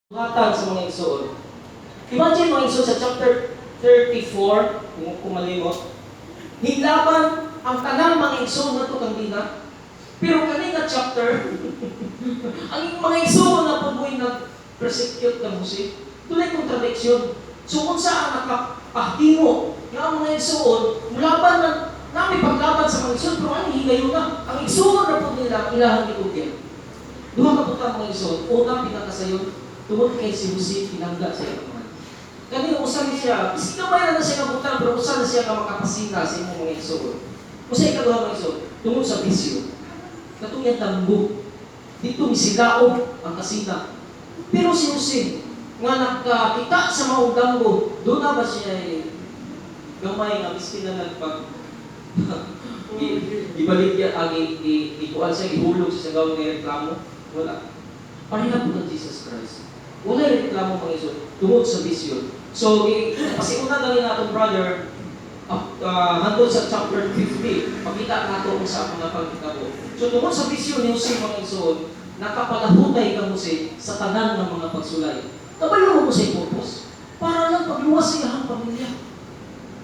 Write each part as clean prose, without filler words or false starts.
Hatag sa mga igsoon. Imagine, mga igsoon, sa chapter 34, kung malimot, higlaban ang tanang mga igsoon na to kang dina. Pero kani nga chapter, ang mga igsoon na po mo'y nag-persecute kang Jose. Dunay contradiction. So kung saan nakapahimo nga ang mga igsoon, mulaban na nami paglaban sa mga igsoon, pero ang higayon na, ang igsoon na po nila ang ilahang gitugyan. Duha ka butang, mga igsoon. Una, pinakasayon, tungod kay si Jose pinangga sa iyang amahan. Kani usa ni siya, biski gamay na na siya nga butang, pero usa na siya nga makapasina sa imong mga igsoon. Usa ikaduha, mga igsoon, tungod sa bisyo. Katong iyang damgo. Dito misilaob ang kasina. Pero si Jose, nga nakakita sa maong damgo, doon na ba siya eh, gamay nga biski na nagpag ibaligya ang ikuan siya, ihulog siya sa gawang nga reklamo? Wala. Pareha po ng Jesus Christ. Wala yung reklamo, mga igsoon, tungod sa bisyo. So, pasiuna na rin natong brother, hangtod sa chapter 50, pakita nato kung sa mga pagkitabo. So, tungod sa bisyo ni Jose, mga igsoon, nakapalahutay kang Jose sa tanan ng mga pagsulay. Kabalo mo sa purpose para lang pagluwas sa iyang pamilya.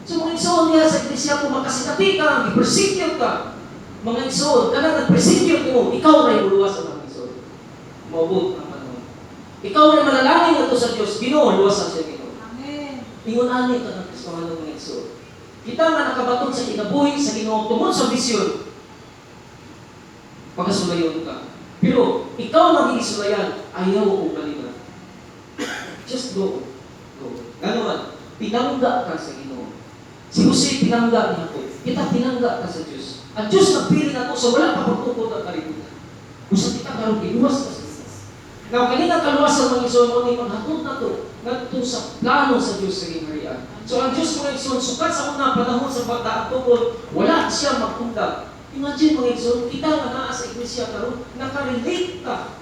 So mga igsoon niya sa iglesia, kung makasinati ka, i-persecute ka, mga igsoon, kanang nag-persecute mo, ikaw ray muluwas ang mga igsoon. Maubot ang panahon. Ikaw ray manalangin ngadto sa Dios, "Ginoo, luwasan siya, Ginoo." Amen. Ingon ani ka ng Kristohanon, mga igsoon. Kita nga nakabaton sa kinabuhi sa Ginoo tungod sa bisyon, pagkasulayon ka. Pero ikaw nang gisulayan, ayaw o kalina. Just go. Go. Ganoon, pinangga ka sa Ginoo. Si Jose pinangga ni Jacob. Kita pinangga ka sa Diyos. Ang Diyos nagpili na to sa wala pa pagtukod ang kalibutan. Usa kita karon giluwas ka sa Diyos. Now, kanina kaluwasan, mga igsoon, mo ni paghatod na to ngadto sa plano sa Diyos sa gingharian. So ang Diyos, mga igsoon, sukat sa unang panahon sa pagdaang tukod, wala siya magundang. Imagine, mga igsoon, kita nga naa sa iglesia karon, nakarelate ka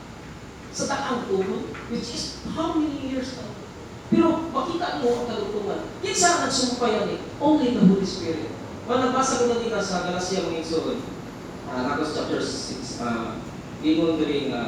sa daang tukod, which is how many years now? Pero makita mo ang kadugtungan. Kinsa ang nagsumpay ani? Only the Holy Spirit. Well, nabasa ko na din sa Galacia, mga igsoon. Nagos chapter 6, ingon diri nga